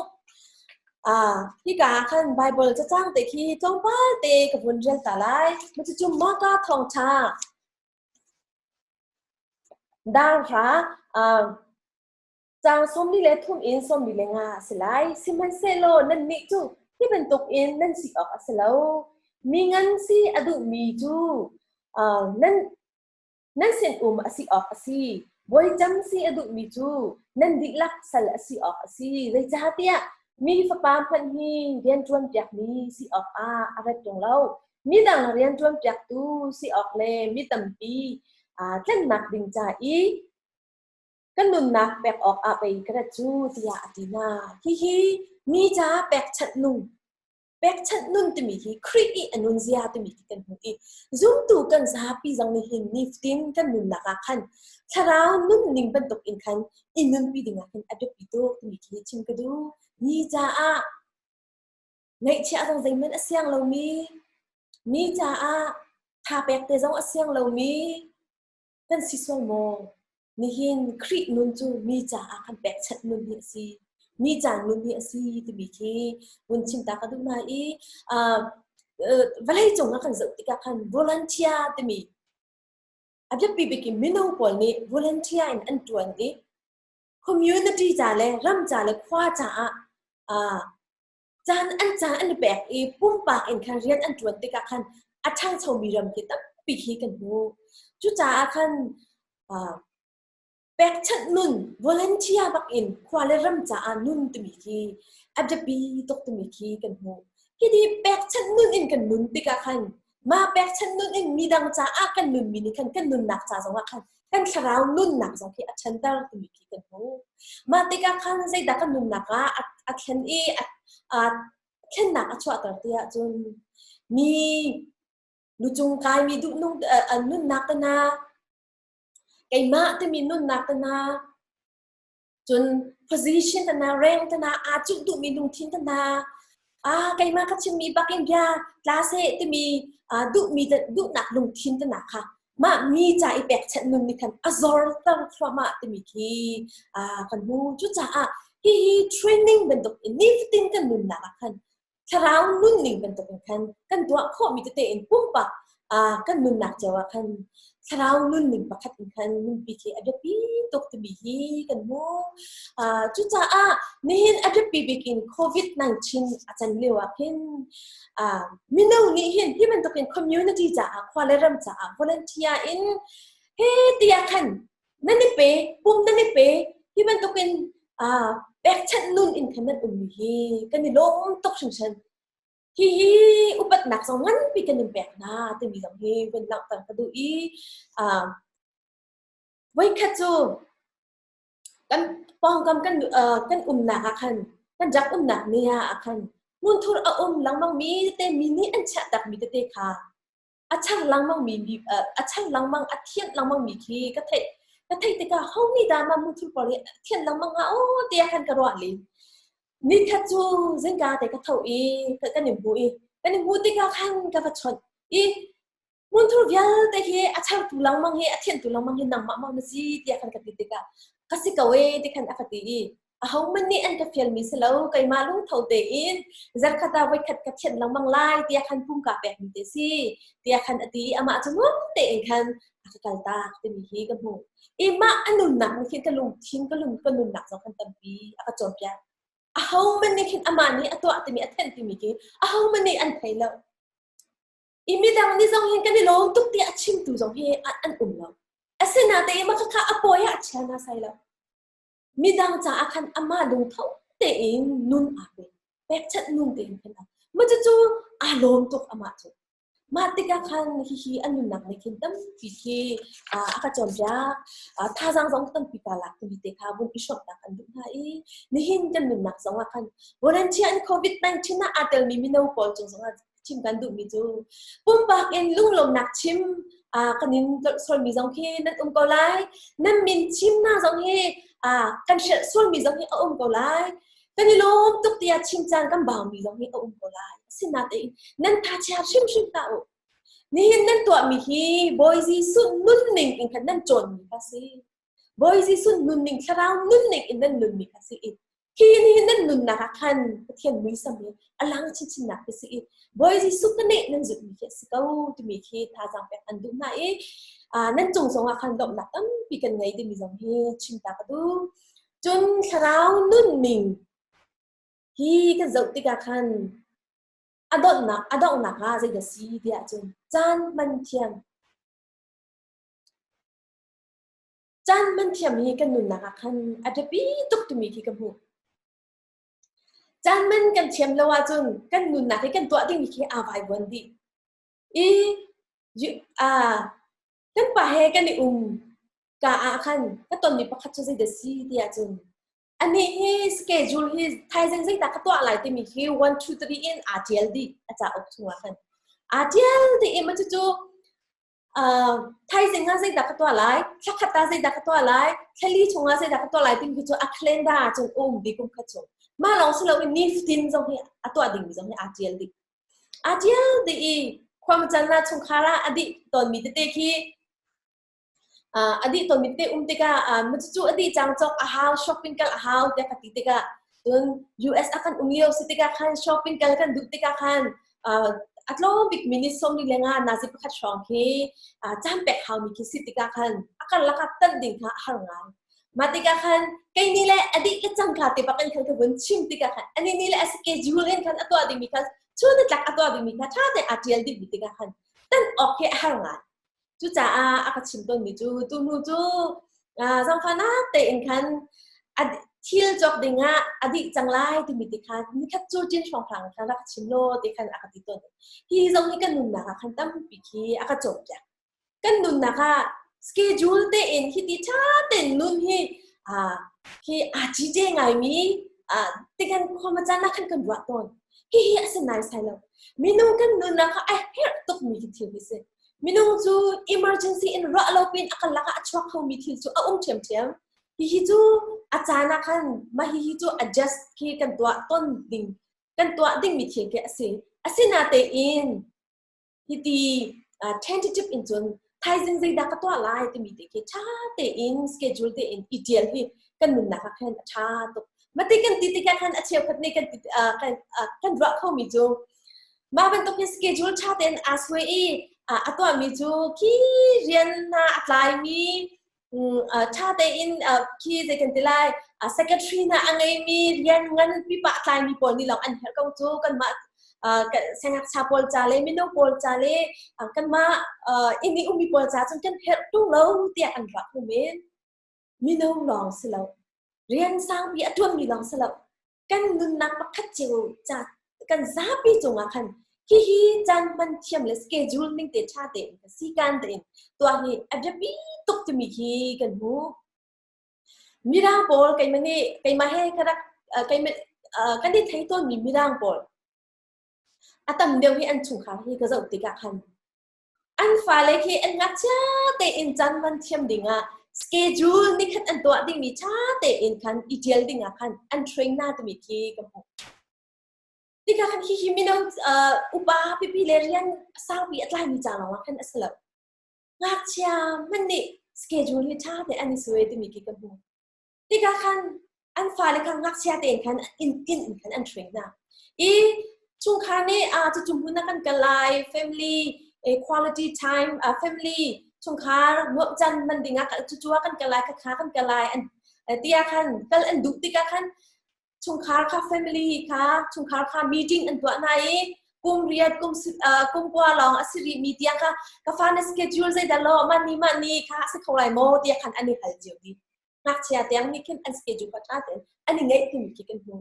Hika ah khan Bible cacang te khi tlawmpal te ka vun rel ta lai. Cucu Marka thawngṭha dar hra caang 43 in 45 a si lai. Sihmanhsehlaw nannih cu hi bantuk in nan si awk a si lo. Mi ngan si a duhmi cu nan Nan sinum a si awk a si. Bawi cem si a duhmi cu nan dihlak sal a si awk a si. Zeicahtiah mi Fapa hmanh hi rianṭuan piakmi si awkah a rat ṭung lo. Midang rianṭuan piaktu si awk le mi tampi tlennak ding ca i kan nunnak pek awkah pei ka rat cu tiah a ti hna. Hihi mi ca pekchanh nung pekchanh nun timi hi Khrih i a nunzia timi khi kan hmuh i zumtu kan zapi zong nih hin nifatin kan nunnak ah khan thlarau nunning bantuk in khan i nunpi ding ah khan a biapi tuk timi khi chim ka duh. Mi caah ngaihchiah zong zeihmanh a siang lomi, mi caah tha pek te zong a siang lomi kan si sual maw? Nihin Khrih nun cu mi caah kan pekchanh nun hi a si. Mi ca nun hi a si timi khi vun chim ta ka duh hna i vawlei cung ah kan zoh tikah khan volunteer timi a biapi bik in mino pawl nih volunteer in an ṭuan i community ca le ram ca le khua caah caan an caan an i pek i pumpak in khan rian an ṭuan tikah khan a ṭhangchomi ram khi tampi khi kan hmu. Cucaah khan pekchanh nun volunteer bak in khua le ram caah nun timi khi a biapi tuk timi khi kan hmuh. Hi pekchanh nun in kan nun tikah khan mah pekchanh nun in midang caah kan nunmi nih khan kan nunnak ca zongah khan kan thlarau nunnak zong khi a ṭhanter timi khi kan hmuh. Mah tikah khan zeidah kan nunnak ah a thlen i a thlennak a chuahter ti ahcun mi lucung kaimi duhnung nunnak te hna, keimah timi nunnak te hna, cun position te hna, rank te hna, aa cuh duhmi lungthin te hna, keimah ka chimmi bak in bia tla seh timi duhmi duhnak lungthin te hna kha mah mi ca i pekchanh nun nih khan a zorter thluahmah timi khi kan hmu. Cucaah hihi training bantuk in nifatin kan nunnak ah khan thlarau nunning bantuk in khan kan tuah khawhmi tete in pumpak kan nunnak cio ah khan thlarau nunning pakhat in khan nunpi khi a biapi tuk timi hi kan hmu. Cucaah nihin a biapi bik in COVID-19 a can lio ah khin mino nih hin hi bantuk in community caah khua le ram caah volunteer in he tiah khan nan i pe pum nan i pe hi bantuk in pekchanh nun in khan nan ummi hi kan i lawm tuk hringhran. Hihi upatnak zong nganpi kan in pek hna timi zong hi vun langhter ka duh i voikhat cu kan pawngkam kan kan umnak ah khan kan rak umnak ni ah khan hmunthur a um lengmang mi tete mi nih an chiah tak mi tete kha a char lengmang mi a char lengmang a thianh lengmang mi khi ka theih ka theih tikah ho nih dah mah hmunthur pawl hi thianh lengmang hnga aw tiah khan ka ruah len. Nikhat cu zingka te ka tho i kan i hmu i kan i hmu tikah khan ka va chawnh i hmunthur vialte hi a chartu lengmang hi a thianhtu lengmang hi nangmah maw na si tiah khan ka ti tikah ka si ko e ti khan a ka ti i ahohmanh nih an ka fialmi si lo keimah lungtho tein zarkhat ah voikhat ka thianh lengmang lai tiah khan pum kaa pekmi te si tiah khan a ti i amah cu nuam tein khan a ka kaltak timi hi ka hmuh i mah a nunnak nih khin ka lungthin ka lung ka nunnak zong khan tampi a ka cawnpiak. Ahohmanh nih khin amah nih a tuah timi a thenh timi khi ahohmanh nih an thei lo. I midang nih zong hin kan i lawm tuk tiah a chimtu zong hi an um lo. Asinain mah khakha a pawi ah a chia hna sai lo. Midang caah khan amah lungtho tein nun aa pe. Pekchanh nun tein khan aa. Mah cucu aa lawm tuk amah cu. Mah tikah khan hihi an nunnak nih khin tampi khi a ka cawnpiak. Thazaang zong tampi kaa lak timi te kha vun i hrawmhnak an duh hna i nihin kan nunnak zong ah khan volunteer in COVID-19 ah aa telmi mino pawl cung zong ah chim kan duhmi cu pumpak in lunglawmnak chim kan in tlolh zong khi nan um ko lai. Nan min chim hna zong hi kan hrelh sualmi zong hi a um ko lai. Kan i lawm tuk tiah chim caan kan baumi zong hi a um ko lai. Asinain nan thachia hrimhrim hlah u. Nihin nan tuahmi hi Bawi Jesuh nunning in khan nan cawnmi kha si. Bawi Jesuh nunning, thlarau nunning in nan nunmi kha si i hi nihin nan nunnak ah khan Pathian muisam hi a lang chinchinnak khi si i Bawi Jesuh ka nih nan zulhmi khi a si ko timi khi thazaang pek an duh hna i nan cung zongah khan lawmhnak tampi kan ngei timi zong hi chim ta ka duh. Cun thlarau nunning hi kan zoh tikah khan a donghnak a donghnak ah zeidah si tiah cun caan hman thiam. Caan man thiam hi kan nunnak ah khan a biapi tuk timi khi ka hmuh. Caan man kan thiam lo ahcun kan nunnak hi kan tuah dingmi khi aa vaivuan dih. I kan pa he kan i um ka ah khan ka tonmi pakhat cu zeidah si ti ahcun anih hi schedule hi thaizing zeidah ka tuah lai timi hi 1 2 3 in aa tial dih a cauk chungah khan aa tial dih i ma cucu thaizing ah zeidah ka tuah lai thlakhat ah zeidah ka tuah lai thlali chungah zeidah ka tuah lai timi cu a calendar ah cun um dih kum khat chung mah lawng si loin ni fatin zong hi a tuah dingmi zong hi aa tial dih aa tial dih i khuamcan ah chungkhar ah a dih tawnmi tete khi a dih tawnmi tete um tikah cucu a dih cang cawk a hau shopping kal a hau tiah ka ti tikah cun US a kan um lio si tikah khan shopping kal kan duh tikah khan a tlawm bik minute 45 nazi pakhat hrawng khi caan pek haumi khi si tikah khan a karlak ah tanh ding kha a har ngai. Mah tikah khan kei nih le a dih le cang kha te bak in khan ka vun chim tikah khan ani nih le a schedule in khan a tuah dingmi kha chun tlak a tuah dingmi kha ṭha tein aa ṭial dihmi tikah khan tan awk khi a har ngai. Cucaah a ka chim tawnmi cu tuhnu cu zaangfahnak tein khan a thil cawk ding ah a dih cang lai timi ti kha nikhat cu cin hrawnghrang khan rak chim law ti khan a ka ti tawn. Hi zong hi kan nunnak ah khan tampi khi a ka cawnpiak. Kan nunnak ah schedule tein hi ti ṭha tein nun hi hi aa cije ngaimi tikhan khuama caan ah khan kan ruah tawn. Hihi a si naisai lo. Minung kan nunnak ah a herh tukmi khi thil hi si. Minung cu emergency in ruah lo pin a kan lakah a chuak khomi thil cu a um ṭhiamṭhiam. Hihi cu a caan ah khan mah hihi cu adjust khi kan tuah ton ding kan tuah dingmi thil khi a si. Asinatein hiti tentative in cun thaizing zeidah ka tuah lai timi te khi ṭha tein schedule tein i ṭial hi kan nunnak ah khan a ṭha tuk. Mati kan ti tikah khan a cheukhat nih kan kan ruah khomi cu mah bantuk in schedule ṭha tein aa suai i a tuahmi cu khi rian hna a tlaimi ṭha tein khi zei kan ti lai secretary hna a ngeimi rian ngan pipa a tlaimi pawl nih lawng an herh ko cu kanmah sengakcha pawl ca le mino pawl ca le kanmah inn i ummi pawl ca cun kan herh tung lo tiah an ruah kho men. Mino lawng si lo rian sangpi a ṭuanmi lawng si lo kan nunnak pakhat cio ca kan zapi cungah khan hihi caan hman thiam le schedule ning te ṭha tein sikan tein tuah hi a biapi tuk timi khi kan hmu. Mirang pawl keimah nih keimah he ka rak keimah kan i thei tawnmi mirang pawl a tam deuh hi an chungkhar hi ka zoh tikah khan An fale khi an ngakchia tein caan hman thiam dingah schedule nikhat an tuah dingmi ṭha tein khan i ṭial dingah khan an train hna timi khi ka hmuh. Tikah khan hihi mino upa pipi le rian sangpi a tlaimi ca lawngah khan a si lo. Ngakchia hmanh nih schedule hi ṭha tein an i suai timi khi ka hmuh. Tikah khan an fale kha ngakchia tein khan inn in khan an hruai hna. I chungkhar nih cucu hmun ah kan kal lai, family quality time, family chungkhar nuamh caan hman ding ah cucu ah kan kal lai, khakha kan kal lai an tiah khan kal an duh tikah khan chungkhar kha family kha chungkhar kha meeting an tuah hna i kum riat kum kum kua lawng a si rih mi tiang kha ka fa na schedule zeidah law mah ni mah ni kha a si kho lai maw tiah khan an i hal cio dih. Ngakchia tiang nih khin an schedule kha ṭha tein an i ngeih timi khi kan hmuh.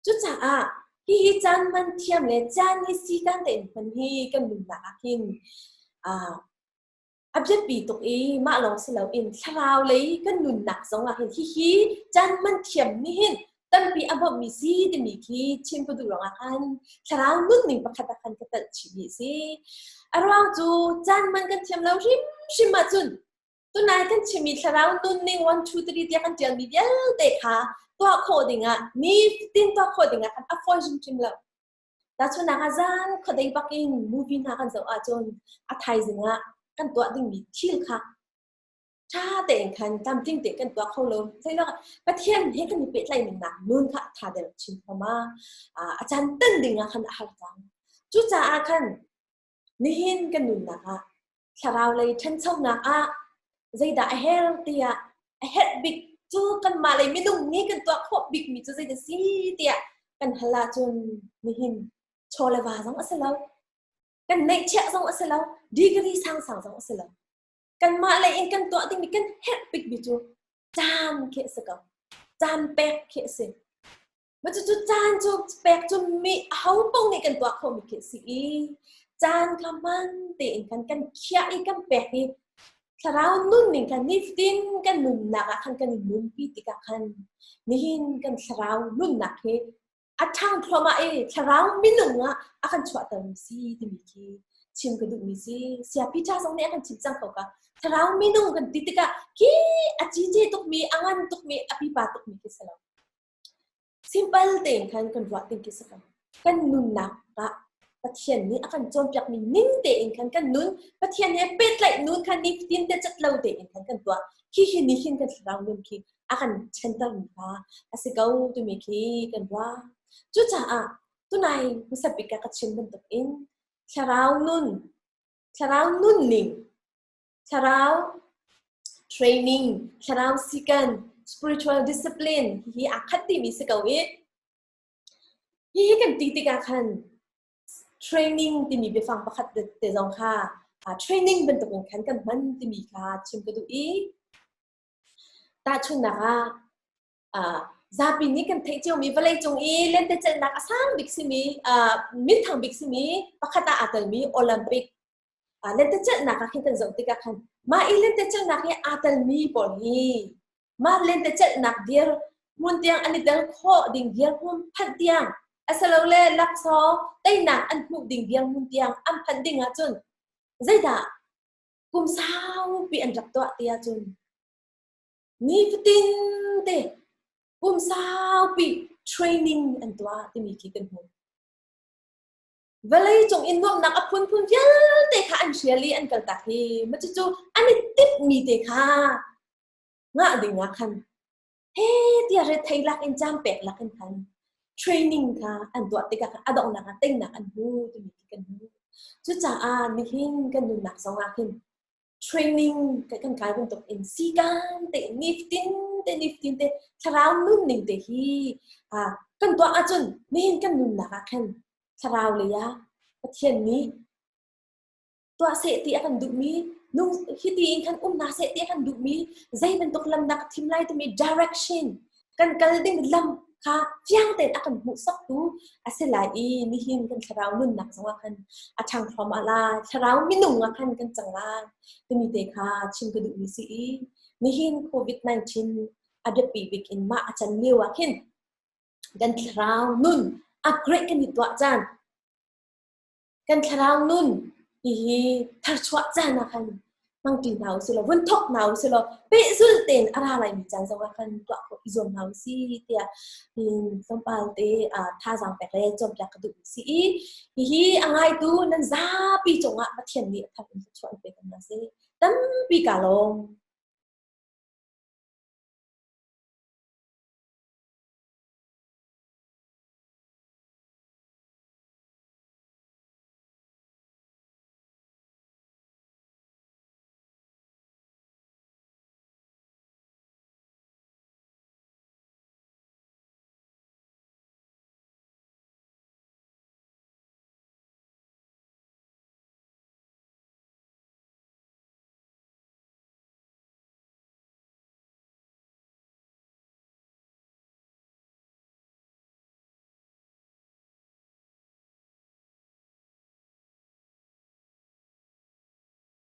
Cucaah hihi caan hman thiam le caan hi sikan tein hman hi kan nunnak ah khin a biapi tuk i mah lawng si loin thlarau lei kan nunnak zong ah hin hihi caan hman thiam nih hin tampi a bawmhmi si timi khi chim ka duh ruangah khan thlarau nunning pakhat ah khan ka telh chihmi a si. A ruang cu caan hman kan thiam lo hrimhrim ahcun Tunai kan chimmi thlarau nunning 1 2 3 tiah kan ṭialmi vialte kha tuah khawh dingah nifatin tuah khawh dingah khan a fawi hrimhrim lo. Tahchunhnak ah zan khuadei bakin movie hna kan zoh ahcun a thaizing ah kan tuah dingmi thil kha ṭha tein khan tlamtling tein kan tuah kho lo. Zeilawk Pathian he kan i pehtlaih ning nak nun kha a ṭha deuh chin thluahmah. A caan tan ding ah khan a har cang. Cucaah khan nihin kan nunnak ah thlarau lei ṭhanchonak ah zeidah a herh tiah a herh bik cu kanmah lei minung nih kan tuah khawh bikmi cu zeidah si tiah kan hal ahcun nihin chaw le va zong a si lo, kan neihchiah zong a si lo, degree sangsang zong a si lo. Kanmah lei in kan tuah dingmi kan herh bikmi cu caan khi a si ko. Caan pek khi a si. Ma cucu caan cu pek cu mi aho paoh nih kan tuah khomi khi a si i caan kha hman tein khan kan khiah i kan pek i thlarau nunning kha nifatin kan nunnak ah khan kan i nunpi tikah khan nihin kan thlarau nunnak hi a ṭhang thluahmah i thlarau minung ah a kan chuahtermi si timi khi chim ka duhmi si. Saya Peter zong nih a kan chim cang ko ka. Thlarau minung kan ti tikah khi a cice tukmi, a ngan tukmi, a pipa tukmi khi si lo. Simple tein khan kan ruah ding khi si ko. Kan nunnak ah Pathian nih a kan cawnpiakmi ning tein khan kan nun, Pathian he pehtlaih nun khan nifatin te cat lo tein khan kan tuah. Khi hi ni hin kan thlarau nun khi a kan ṭhentermi kha a si ko timi khi kan ruah. Cucaah tunai hmasa bik ah ka chim bantukin thlarau nun, thlarau nunning, thlarau training, thlarau sikan, spiritual discipline hi aa khat timi si ko i hihi kan ti tikah khan training timi biafang pakhat te zong kha training bantukin khan kan hman timi kha chim ka duh i Tahchunhnak ah, zapi nih kan theih ciomi vawleicung i lentecelhnak a sang bik simi, minthang bik simi pakhat ah aa telmi Olympic lentecelhnak ah khin kan zoh tikah khan mah i lentecelhnak hi aa telmi pawl hi mah lentecelhnak dir hmun tiang an i tel khawh ding dirhmun phanh tiang asilole laksawng teinak an hmuh ding dirhmun tiang an phanh ding ahcun zeidah kum saupi an rak tuah ti ahcun nifatin te kum saupi training an tuah timi khi kan hmuh. Vawlei cung in nuamhnak a phunphun vialte kha an hrial i an kaltak hi ma cucu an i timhmi te kha ngah ding ah khan he tiah rethei lak in caan pek lak in khan training kha an tuah tikah a donghnak ah teinak an hmu timi khi kan hmu. Cucaah nihin kan nunnak zong ah khin training kan kai bantuk in sikan te nifatin te nifatin te thlarau nunning te hi kan tuah ahcun nihin kan nunnak ah khan thlarau lei ah Pathian nih tuah seh ti a kan duhmi nung hiti in khan um hna seh ti a kan duhmi zei bantuk lam dah ka thim lai timi direction kan kal ding lam kha fiang tein a kan hmuhsaktu a si lai i nihin kan thlarau nunnak zongah khan a ṭhang thluahmah lai thlarau minung ah khan kan cang lai timi te kha chim ka duhmi si i nihin COVID-19 a biapi bik in mah a can lio ah khin kan thlarau nun upgrade kan i tuah caan Kan thlarau nun hihi tharchuah caan ah khan hmangṭi hna usih law vun thawk hna usih law pehzul tein a ra laimi caan zongah khan tuah khawh i zuam hna usih tiah hin tlawmpal te thazaang pek le cawnpiak ka duhmi si i hihi a ngaitu nan zapi cungah Pathian nih a thar in thluachuah in pe ko hna seh. Tampi kaa lawm.